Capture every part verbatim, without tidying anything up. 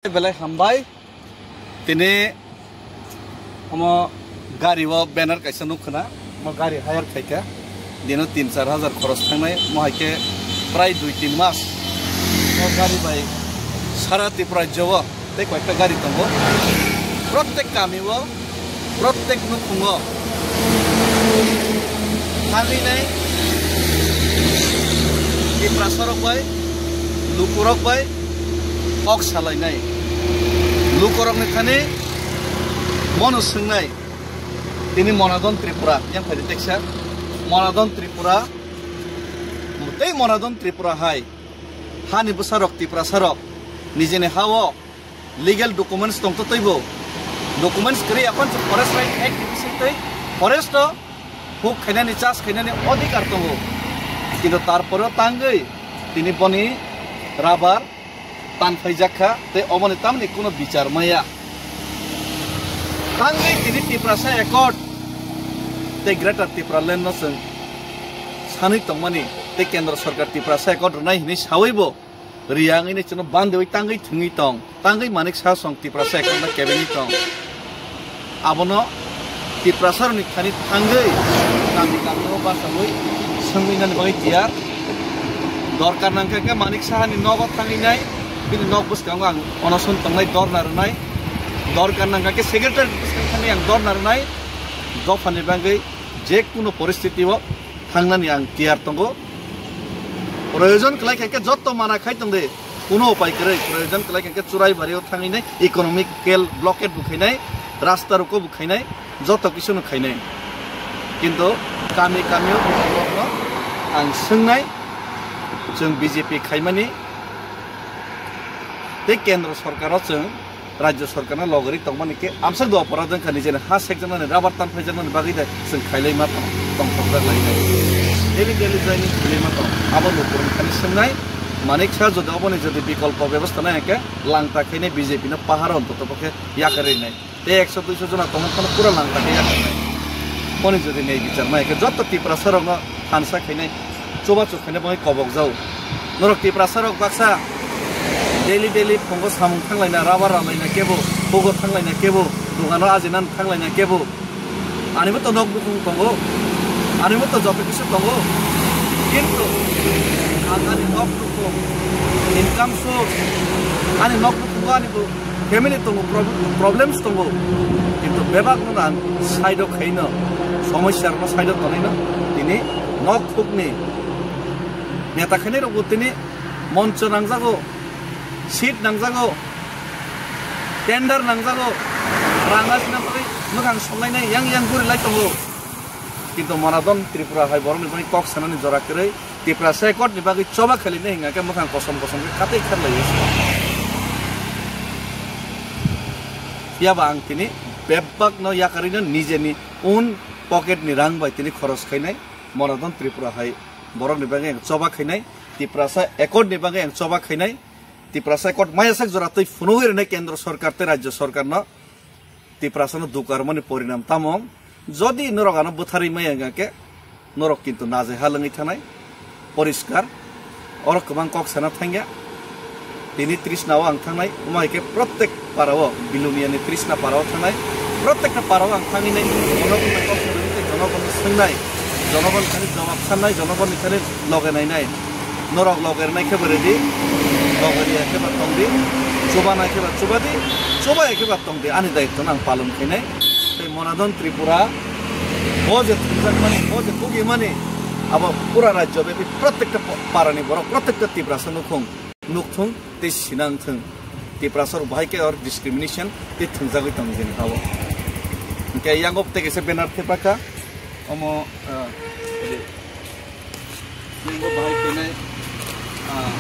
Belai hambai. Tini omo gari o banner kaisa nukha na, omo gari hire khaikha. Dino tin char hajar khoros thangnai, mo hai khe prai dui tin mas. O gari bai sara Tripura rajyo o tei koyekta gari tongo. Prottek kami o, prottek nukhung o thangwi nai Tiprasa rok bai, lukurok bai, kok salainai. Lukurokni thani bono swngnai. Tini Monadon Tripura, yang phaidi teksa. Monadon Tripura, tei Monadon Tripura hai. Hani bwsarok, Tiprasarok, nijini ha-o legal documents tongtotwibo. Documents kwrwi aphano forest right act ni bisingtwi forest o huk khainani, chas khainani odhikar tongo. Kintu tarpore tangwi tini boni rubber tanphaijak kha, tei oboni tamni kuno bichar maya. Tangwi tini Tiprasa Accord tei Greater Tipraland no chwng sanwi tongmani tei Kendra Sorkar Tiprasa Accord rwnai hinwi sawibo riyangwi ni chwngno bandewi tangwi thwngwi tong, tangwi manik sasong Tiprasa Accord no kebengwi tong. Abono Tiprasarokni thani thangwi kami kamio bachawi swngwi nani bagwi tiyar. Dorkar nangkha khe Manik Sahani nogo thangwi nai, bini nok bwskango ang onoson tongnai, dorna rwnai. Dorkar nangkha khe secretary bwskang thangwi ang dorna rwnai. Dophani bagwi je kuno poristiti o thangnani ang tiyar tongo. Proyojon khlai kha khe jotto mana khai tong de, kuno upai kwrwi. Proyojon khlai kha khe Churaibari o thangwi nai economical blockade bo khainai, rasta roko bo khainai, jotto kisu no khainai. Kintu kami kami o borokno ang swngnai, chwng B J P khaimani tei kendro sorkar o chwng Rajya Sorkarno logori tongmani khe amswk do opora wngkha, nijeni ha sekjaknani, rubber tanphaijaknani bagwi de chwng khailai ma tong, tongthokjak lai nai. Daily daily joining khailai ma tong. Abo lukurokni thani swngnai, Manik Saha jodi oboni jodi bikolpo bebostha nai hwnkhe langta khainai, B J P no pahar ontoto pokhe yakarwi nai. Tei ekso duiso jona tongmani phano pura langta khe yakarwi nai. Boni jodi nei bichar ma hwnkhe joto Tiprasa rokno thansa khainai, chubachu khaina bagwi kobok jao. Norok Tiprasa rok baksa daily daily phungo samung thanglaina, rubber ralaina kebo, hugo thanglaina kebo, dogano ajinani thanglaina kebo. Ani bo to nok bukhung tongo, ani bo to joto kisu tongo. Kintu ang ani nok bukhung, income source, ani nok bukhungo ani bo family tongo, prob-, problems tongo, kintu bebak no ang side o khaino, somosya rokno side o tonwi no tini nok thukni neta khainai rokbo tini moncho nangjago, seat nangjago, tender nangjago, rang asina bagwi mwkhang songlainai yang yang guri lai tongo. Kintu Monadon Tripura hai borokni bagwi kok sanani jora kwrwi, Tiprasa Accord ni bagwi choba khailini hingkha khe mwkhang kosom kosom khe khatwi kharlaiwi se. Phiya ba ang tini bebak no yakarwi no nijeni own pocket ni rang bai tini khoros khainai, Monadon Tripura hai borokni bagwi ang choba khainai, Tiprasa Accord ni bagwi ang choba khainai, Tiprasa Accord maya sak jora twi phunugwi rwnai kendro sorkar tei rajya sorkarno. Tiprasano dukarmani porinam tamo? Jodi norok ano bwtharwi maya wngkha khe, norok kintu najai ha lwngwi thanai, poriskar. Oro kwbang kok sana thangya. Tini Trisna o ang thangnai, omo hai khe protek para o, Biluniani Trisna para o thangnai, protekta para o ang thangwi nai, jonogon bai kok sanai tei jonogon no swngnai, jonogon thani jawab sannai, jonogon ni thani loge nainai. Norok loge rwnai khe bo ready, loge riya khe ba tong di, chubanai khe ba chuba di, chubaya khe ba tong di, ani daitto no ang palon khainai. Tei Monadon Tripura o je thumjakmani, o je kugimani, abo pura rajyo bepi protekta pa-, parani borok, protekta Tiprasa nukhung, nukthung tei sinang thung. Tiprasa rok bahai khe or discrimination tei thwngjagwi tong jeni abo. Hwnkhe yango tei kaisa banner thepakha, omo, ah, Nungbo bahai khenai, ah,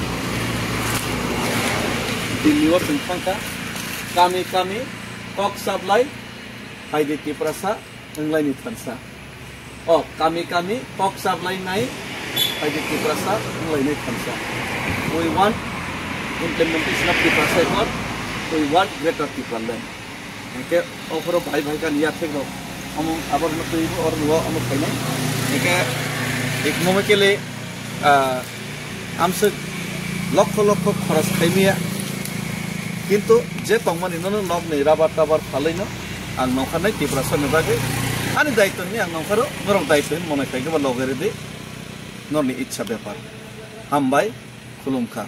Delhi o chwng thangkha. Kami kami kok sablai, phaidi Tiprasa wnglaini thansa. O, kami kami kok sablai nai, phaidi Tiprasa wnglaini thansa. We want implementation of Tiprasa Accord, we want Greater Tipraland. Hingke ophoro bahai bahai kani yathek rok omo aborno twi bo oro luo omo khainai. Hingke economically, ah, amswk lokho lokho khoros khaimaya. Kintu je tongmani nono nokni rabar tabar phalwino ang nongkha nai Tiprasani bagwi. Ani daitwni ang nongkharo, norok daitwni monai khaikhe ba loge rwdi, norni ichha bepar. Hambai, khulumkha.